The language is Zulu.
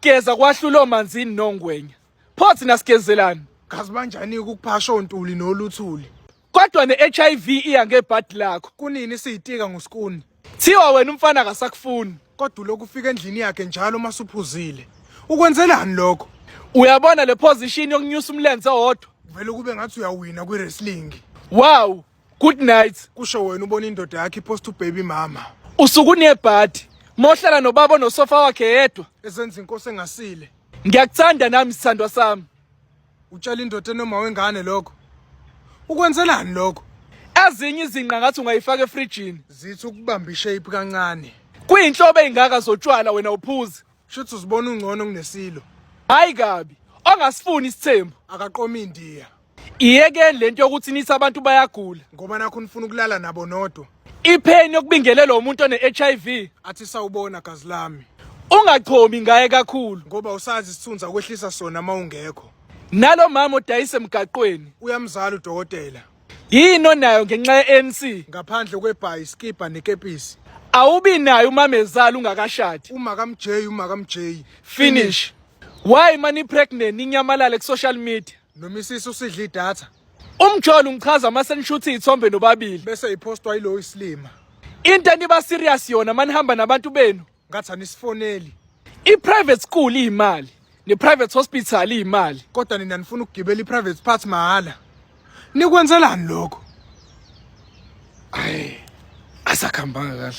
Ukugeza kwahlula oManzini noNgwenya. Pho thina sigezelani? Kazi banjani ukuphasha ontuli noluthuli. Kodwa ne-HIV iya ngebhadi lakho. Kunini siyitika ngoskuni. Thiwa wena umfana akasakufuni. Kodwa ulokhu ufika endlini yakhe njalo uma suphuzile. Ukwenzelani lokho? Uyabona le position yokunyusa umlenze owodwa? Kuvele kube ngathi uyawina kwi-wrestling. Wow, good night. Kusho wena ubona indoda yakho ipost ubaby mama. Usuke unebhadi. Mohlala nobaba onosofa wakhe yedwa. Ezenza inkosi engasile. Ngiyakuthanda nami sithandwa sami. Utshela indoda enoma wengane lokho. Ukwenzelani lokho? Ezinye izinqa ngathi ungayifaka efrijini. Zithi ukubamba ishape kancane. Kuyinhlobo eyingaka zotshwala wena uphuze. Shuthi uzibona ungcono kunesilo. Hayi kabi. Ongasifuni isithembu. Akaqomi indiya. Iyekeni lento yokuthi nithi abantu bayagula. Ngoba nakho nifuna ukulala nabo nodwa. Ipheni yokubingelela umuntu one-HIV. Athi sawubona gazi lami. Ungachomi ngaye kakhulu. Ngoba usazi isithunzi akwehlisa sona uma ungekho. Nalo mama odayisa emgaqweni. Uyamzala udokotela. Yini onayo ngenxa ye-ANC? Ngaphandle kwebhayi, isikibha nekepisi. Awubi nayo umamezala ungakashadi. Uma kaMJ, uma kaMJ. Finish. Why mani pregnant ninyamalale ku social media? Noma isisu sidla idatha. Umjolo ungichaza mase nishutha izithombe nobabili. Bese ipostwa yilo isilima. Into eniba serious yona manihamba nabantu benu. Ngathi anisifoneli. I-private school iyimali, ne-private hospital iyimali. Kodwa nina nifuna ukugibela i-private part mahhala. Nikwenzelani lokho? Ayi, asakhambanga kahle.